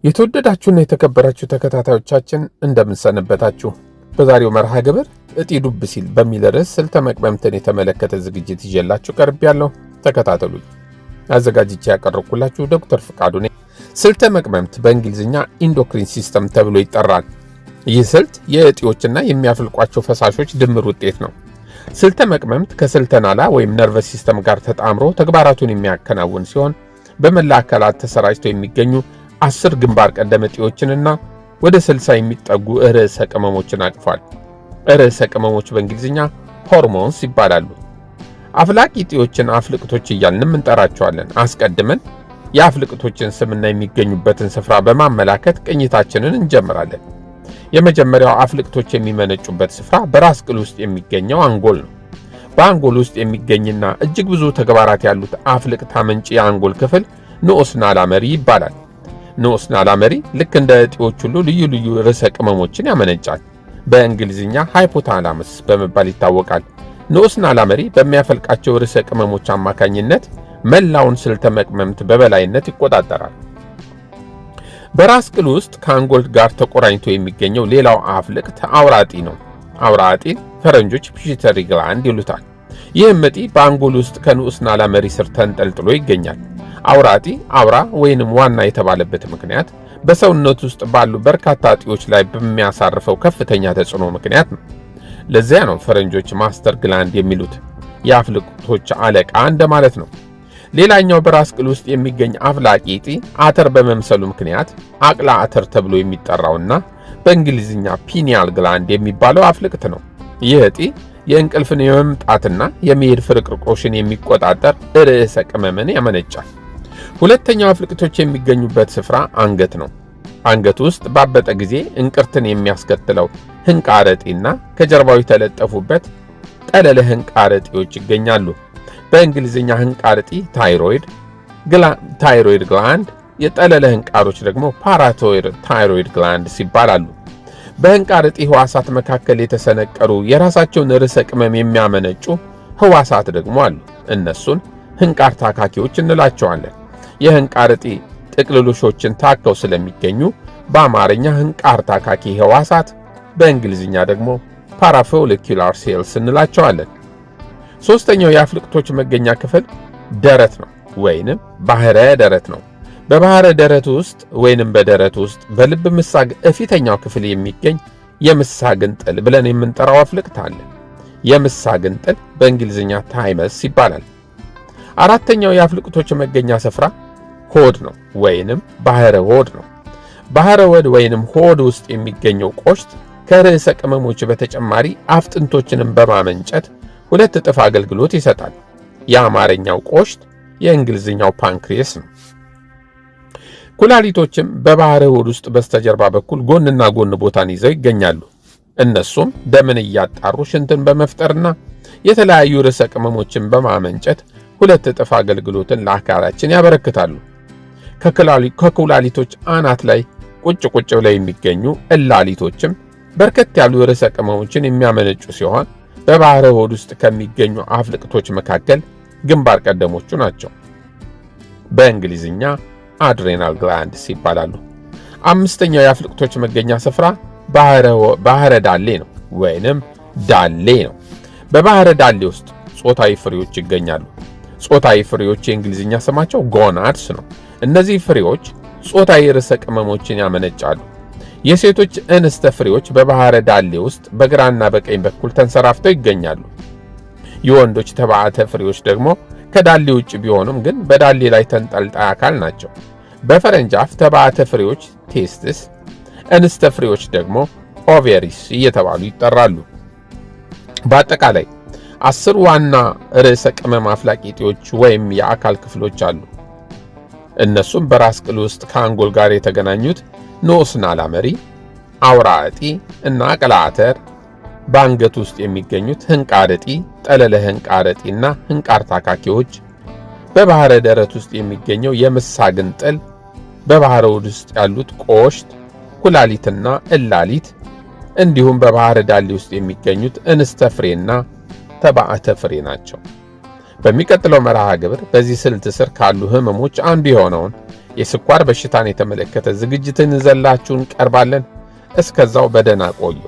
የተወደዳችሁና የተከበራችሁ ተከታታዮቻችን እንደምን ሰነበታችሁ? በዛሬው መርሃ ግብር እጢ ዱብ ሲል በሚል ርዕስ ስልተ መቅመምትን የተመለከተ ዝግጅት ይዤላችሁ ቀርቤያለሁ። ተከታተሉኝ። አዘጋጅቼ ያቀረብኩላችሁ ዶክተር ፍቃዱ ነኝ። ስልተ መቅመምት በእንግሊዝኛ endocrine system ተብሎ ይጠራል። ይህ ስልት የእጢዎችና የሚያፈልቋቸው ፈሳሾች ድምር ውጤት ነው። ስልተ መቅመምት ከስልተ ናላ ወይም nervous system ጋር ተጣምሮ ተግባራቱን የሚያከናውን ሲሆን በመላ አካላት ተሰራጭተው የሚገኙ 10 ግንባር ቀደም እጢዎችንና ወደ 60 የሚጠጉ ርዕሰ ቅመሞችን አቅፏል። ርዕሰ ቅመሞች በእንግሊዝኛ ሆርሞንስ ይባላሉ። አፍላቂ እጢዎችን አፍልቅቶች እያልንም እንጠራቸዋለን። አስቀድመን የአፍልቅቶችን ስምና የሚገኙበትን ስፍራ በማመላከት ቅኝታችንን እንጀምራለን። የመጀመሪያው አፍልቅቶች የሚመነጩበት ስፍራ በራስ ቅል ውስጥ የሚገኘው አንጎል ነው። በአንጎል ውስጥ የሚገኝና እጅግ ብዙ ተግባራት ያሉት አፍልቅት አመንጪ የአንጎል ክፍል ንዑስ ናላ መሪ ይባላል። ንዑስ ናላ መሪ ልክ እንደ እጢዎች ሁሉ ልዩ ልዩ ርዕሰ ቅመሞችን ያመነጫል። በእንግሊዝኛ hypothalamus በመባል ይታወቃል። ንዑስ ናላ መሪ በሚያፈልቃቸው ርዕሰ ቅመሞች አማካኝነት መላውን ስልተ መቅመምት በበላይነት ይቆጣጠራል። በራስ ቅል ውስጥ ከአንጎል ጋር ተቆራኝቶ የሚገኘው ሌላው አፍልቅት አውራ እጢ ነው። አውራ እጢን ፈረንጆች pituitary gland ይሉታል። ይህም እጢ በአንጎል ውስጥ ከንዑስ ናላ መሪ ስር ተንጠልጥሎ ይገኛል። አውራ እጢ አውራ ወይንም ዋና የተባለበት ምክንያት በሰውነት ውስጥ ባሉ በርካታ እጢዎች ላይ በሚያሳርፈው ከፍተኛ ተጽዕኖ ምክንያት ነው። ለዚያ ነው ፈረንጆች master gland የሚሉት፣ የአፍልቅቶች አለቃ እንደማለት ነው። ሌላኛው በራስ ቅል ውስጥ የሚገኝ አፍላቂ እጢ አተር በመምሰሉ ምክንያት አቅላ አተር ተብሎ የሚጠራውና በእንግሊዝኛ pineal gland የሚባለው አፍልቅት ነው። ይህ እጢ የእንቅልፍን የመምጣትና የመሄድ ፍርቅርቆሽን የሚቆጣጠር ርዕሰ ቅመምን ያመነጫል። ሁለተኛው አፍልቅቶች የሚገኙበት ስፍራ አንገት ነው። አንገት ውስጥ ባበጠ ጊዜ እንቅርትን የሚያስከትለው ህንቃር እጢና ከጀርባው የተለጠፉበት ጠለለ ህንቃር እጢዎች ይገኛሉ። በእንግሊዝኛ ህንቃር እጢ thyroid gland፣ የጠለለ ህንቃሮች ደግሞ parathyroid glands ይባላሉ። በህንቃር እጢ ህዋሳት መካከል የተሰነቀሩ የራሳቸውን ርዕሰ ቅመም የሚያመነጩ ህዋሳት ደግሞ አሉ። እነሱን ህንቃር ታካኪዎች እንላቸዋለን። የህንቃር እጢ ጥቅልሎሾችን ታከው ስለሚገኙ በአማርኛ ህንቃር ታካኪ ህዋሳት፣ በእንግሊዝኛ ደግሞ parafollicular cells እንላቸዋለን። ሶስተኛው የአፍልቅቶች መገኛ ክፍል ደረት ነው ወይንም ባህረ ደረት ነው። በባህረ ደረት ውስጥ ወይንም በደረት ውስጥ በልብ ምሳግ እፊተኛው ክፍል የሚገኝ የምሳግ እንጥል ብለን የምንጠራው አፍልቅት አለ። የምሳግ እንጥል በእንግሊዝኛ thymus ይባላል። አራተኛው የአፍልቅቶች መገኛ ስፍራ ሆድ ነው ወይንም ባህረ ሆድ ነው። ባህረ ሆድ ወይንም ሆድ ውስጥ የሚገኘው ቆሽት ከርዕሰ ቅመሞች በተጨማሪ አፍጥንቶችንም በማመንጨት ሁለት እጥፍ አገልግሎት ይሰጣል። የአማርኛው ቆሽት የእንግሊዝኛው pancreas ነው። ኩላሊቶችም በባህረ ሆድ ውስጥ በስተጀርባ በኩል ጎንና ጎን ቦታን ይዘው ይገኛሉ። እነሱም ደምን እያጣሩ ሽንትን በመፍጠርና የተለያዩ ርዕሰ ቅመሞችን በማመንጨት ሁለት እጥፍ አገልግሎትን ለአካላችን ያበረክታሉ። ከኩላሊቶች አናት ላይ ቁጭ ቁጭ ብለው የሚገኙ እላሊቶችም በርከት ያሉ ርዕሰ ቅመሞችን የሚያመነጩ ሲሆን በባህረ ሆድ ውስጥ ከሚገኙ አፍልቅቶች መካከል ግንባር ቀደሞቹ ናቸው። በእንግሊዝኛ adrenal glands ይባላሉ። አምስተኛው የአፍልቅቶች መገኛ ስፍራ ባህረ ዳሌ ነው ወይንም ዳሌ ነው። በባህረ ዳሌ ውስጥ ጾታዊ ፍሬዎች ይገኛሉ። ጾታዊ ፍሬዎች የእንግሊዝኛ ስማቸው gonads ነው። እነዚህ ፍሬዎች ጾታዊ ርዕሰ ቅመሞችን ያመነጫሉ። የሴቶች እንስተ ፍሬዎች በባህረ ዳሌ ውስጥ በግራና በቀኝ በኩል ተንሰራፍተው ይገኛሉ። የወንዶች ተባዕተ ፍሬዎች ደግሞ ከዳሌ ውጭ ቢሆኑም ግን በዳሌ ላይ ተንጠልጣይ አካል ናቸው። በፈረንጅ አፍ ተባዕተ ፍሬዎች testes፣ እንስተ ፍሬዎች ደግሞ ovaries እየተባሉ ይጠራሉ። በአጠቃላይ 10 ዋና ርዕሰ ቅመም አፍላቂ እጢዎች ወይም የአካል ክፍሎች አሉ። እነሱም በራስ ቅል ውስጥ ከአንጎል ጋር የተገናኙት ንዑስ ናላ መሪ፣ አውራ እጢ እና አቅላ አተር፣ በአንገት ውስጥ የሚገኙት ህንቃር እጢ፣ ጠለለ ህንቃር እጢና ህንቃር ታካኪዎች፣ በባህረ ደረት ውስጥ የሚገኘው የምሳግ እንጥል፣ በባህረ ሆድ ውስጥ ያሉት ቆሽት፣ ኩላሊትና እላሊት እንዲሁም በባህረ ዳሌ ውስጥ የሚገኙት እንስተ ፍሬና ተባዕተ ፍሬ ናቸው። በሚቀጥለው መርሃ ግብር በዚህ ስልት ስር ካሉ ህመሞች አንዱ የሆነውን የስኳር በሽታን የተመለከተ ዝግጅትን ይዘንላችሁ እንቀርባለን። እስከዛው በደህና ቆዩ።